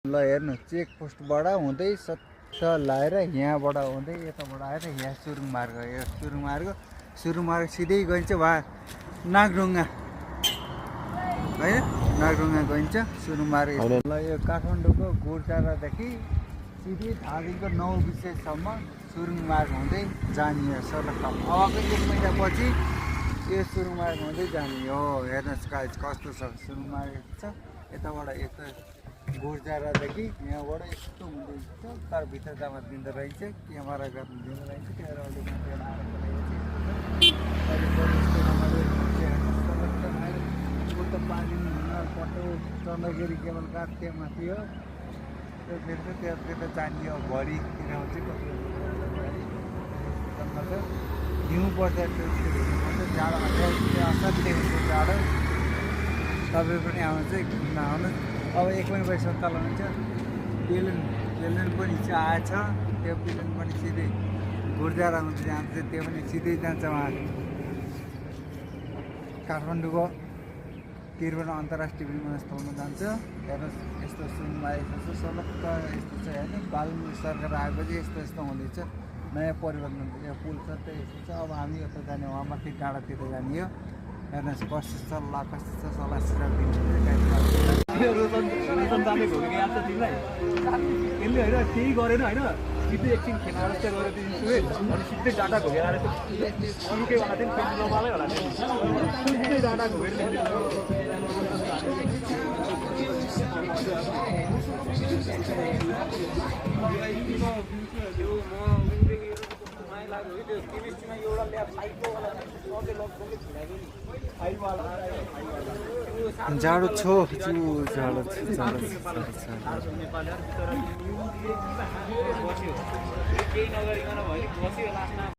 ल हेर्नु चेक पोस्टबाट हुँदै सट्ट लाएर यहाँबाट हुँदै यताबाट आएर यहाँ सुरुङ मार्ग, यो सुरुङ मार्ग सिधै गइन्छ वा नागढुङ्गा होइन, नागढुङ्गा गइन्छ सुरुङ मार्ग। ल यो काठमाडौँको गोरचारादेखि सिधै धादिङको 9 विशेषसम्म सुरुङ मार्ग हुँदै जाने हो सलक्क। अबको 1 महिनापछि यो सुरुङ मार्ग हुँदै जाने हो। हेर्नुहोस् गाइस कस्तो छ सुरुङ मार्ग छ। यताबाट यता गोरचारादेखि यहाँबाट यस्तो हुँदै तर भित्र जाँदा दिँदो रहेछ, क्यामेरा गर्नु दिँदो रहेछ। त्यहाँबाट अलिक माथि आएर त पानी पटो चन्द्रगिरी केवल काठ त्यहाँ माथि हो, त्यो फेरि चाहिँ त्यता जाने हो भरितिर हुन्छ हिउँ पर्छ, जाडो असाध्यै हुन्छ जाडो। तपाईँ पनि आउनु चाहिँ घुम्न आउनु। अब 1 महिनापछि सत्तालन हुन्छ। पेलेन पनि चाहिँ आएछ, त्यो पेलेन पनि सिधै गोरचारा हुँदै जान्छ, त्यो पनि सिधै जान्छ उहाँ काठमाडौँको त्रिभुवन अन्तर्राष्ट्रिय विमानस्थलमा जान्छ। हेर्नुहोस् यस्तो सुनमा यस्तो सलक्क यस्तो छ होइन। बालुनी सरकार आएपछि यस्तो हुँदैछ, नयाँ परिवर्तन हुन्छ। यहाँ पुल छ त्यही यस्तो छ। अब हामी यता जाने हो, माथि डाँडातिर जाने हो। हेर्नुहोस् कस्तो छ ला, कस्तो छ सल्लाह सुझाव जाने घुमेको याद छ तिमीलाई? यसले होइन केही गरेन होइन, सिधै एकछिन खेना जस्तै गरेर दिन्छु है, अनि सिधै डाटा घुमेर आएर सुरुकैवाला थियो नि, पेन्ट नमालै होला नि, सिधै डाटा घुमेर जाडो छ केही नगरिकन भयो नि बस्यो लास्टमा।